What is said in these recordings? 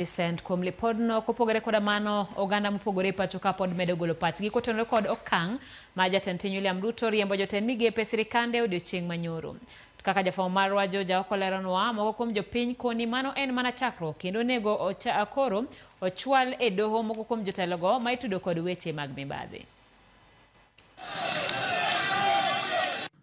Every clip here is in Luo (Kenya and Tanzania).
Millicent kuom lipodno. Kopogore koda mano, oganda mopogore e pacho ka pod medo golo pachgi kotenore kod okang' ma jatend piny William Ruto riembo jotend migepe sirikande odiochieng' manyoro. Kaka jafwambo marwa George Aoko leronwa, moko kuom jopiny koni mano en mana chakruok kendo onego koro ochwal e doho moko kuom jotelogo ma itudo kod weche mag mibadhi.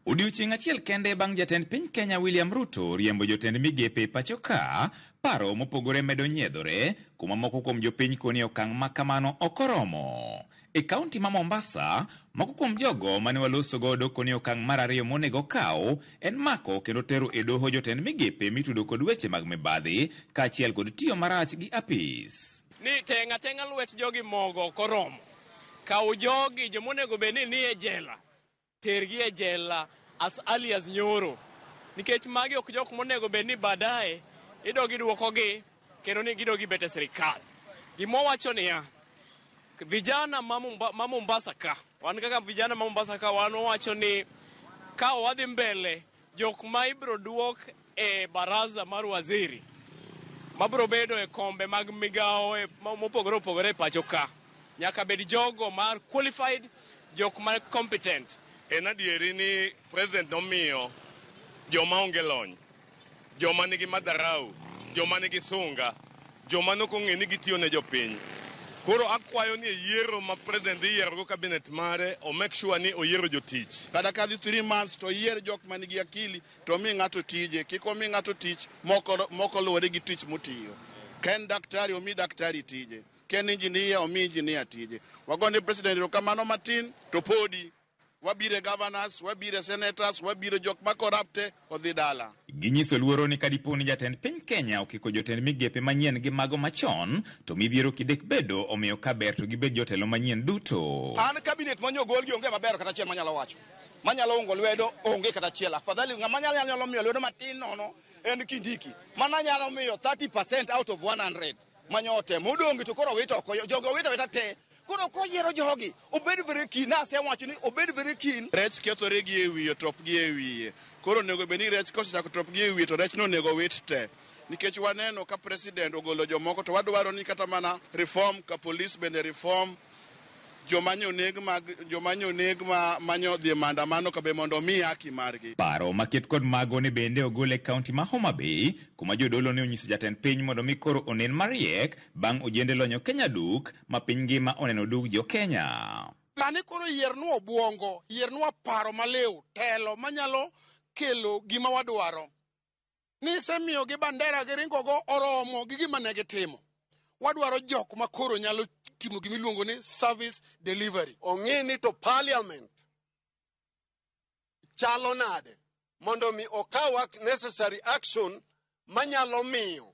Odiochieng' achiel kende bang' jatend piny Kenya William Ruto riembo jotend migepe e pacho ka, paro mopogore medo nyiedhore, kuma moko kuom jopiny koni okang' ma kamano ok oromo. E kaunti ma Mombasa, moko kuom jogo mane waloso godo koni okang' mar ariyo monego okaw en mako kendo tero e doho jotend migepe mitudo kod weche mag mibadhi kaachiel kod tiyo marach gi apis. Ni teng'a teng'a lwet jogi mogo ok oromo. Kaw jogi joma onego bed ni nie jela, tergi e jela as early as nyoro. Nikech magi ok jok monego bed ni baadaye idog idwokogi kendo ni gidog gibet e sirikal. Gima wawacho niya, vijana ma Mombasa ka, wan kaka vijana ma Mombasa ka wan wawacho ni ka wadhi mbele jok ma ibiro duok e baraza mar waziri mabiro bedo e kombe mag migawo mopogore opogore e pacho ka nyaka bed jogo mar qualified, jok ma competent. En adieri ni president nomiyo joma onge lony, joma nigi madharau, joma nigi sunga, joma nok ong'e ni gitiyo ne jopiny. Koro akwayo ni e yiero ma president dhi yiero go cabinet mare, o make sure ni oyiero jotich. Kata ka dhi 3 months to yier jok manigi akili to mi ng'ato tije, kik omi ng'ato tich moko luwore gi tich motiyo. Ka en daktari, omi daktari tije. Ka en engineer, omi engineer tije. Wagone president erokamano matin to podi wabire governors, wabire senators, wabire jok ma corrupt odhi dala. Ginyiso luoro ni kadipo ni jatend piny Kenya okiko jotend migepe manyien gi mago machon, to midhiero kidek bedo, omiyo ka ber to gibed jotelo manyien duto. An cabinet manyo gol gi onge maber kata achiel manyalo wacho. Manyalo ungo lwedo onge kata achiel. Afadhali ng'ama nyalo miyo lwedo matin nono en Kindiki. Mana nyalo miyo 30% out of 100 manyo otemo. Odong' to koro owito oko. Jogo owito awita te. Koro koyiero jogi, obed very keen. Nasewacho ni obed very keen. Rech kethore gi e wiye, top gi e wiye. Koro onego bed ni rech kosechako top gi e wiye to rech no onego wit te. Nikech waneno ka president ogolo jomoko to wadwaro ni kata mana reform ka police bende reform joma nyo neg mag joma nyo neg ma manyo dhi e maandamano ka be mondo omi haki margi. Paro maket kod mago ne bende ogol e kaunti ma Homa Bay, kuma jodolo ne onyiso jatend piny mondo mi koro onen mariek bang' ojende lonyo Kenya duk ma piny ngima oneno dug jo Kenya. Sani koro yiernwa obwongo, yiernwa paro maliw, telo manyalo kelo gima wadwaro. Ni isemiyogi bandera giringogo oromo gi gima ne gitimo. Wadwaro jok ma koro nyalo timo gima iluongo ni service delivery. Ong'i ni to parliament chalo nade mondo mi okaw necessary action manyalo miyo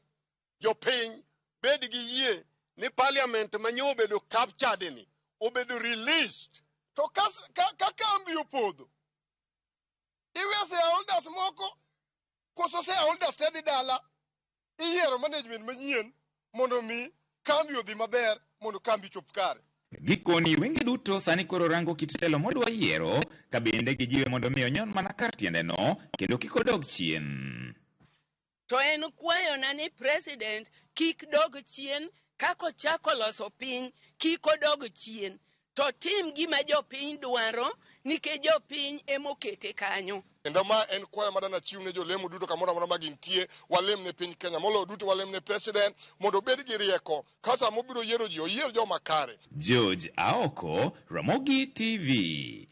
jopiny bed gi yie ni parliament manyo obedo captured ni obedo released. To ka kambi opodho, iwe shareholders moko koso shareholders te dhi dala, iyiero management manyien mondo mi kambi odhi maber mondo kambi chop kare. Gikoni wenge duto sani koro rango kit telo modwa yiero, ka bende gijiwe mondo mi onyon mana kar tiendeno kendo kik odog chien. To en kwayona ni president kik dog chien kaka ochako loso piny, kik odog chien. To tim gima jopiny dwaro nikech jopiny emokete kanyo. Kendo ma en kwayo ma dana chiw ne jolemo duto kamoro amora ma gintie, walem ne piny Kenya, moloyo duto walem ne president mondo obed gi rieko ka sama obiro yiero ji, oyier joma kare. George Aoko, Ramogi TV.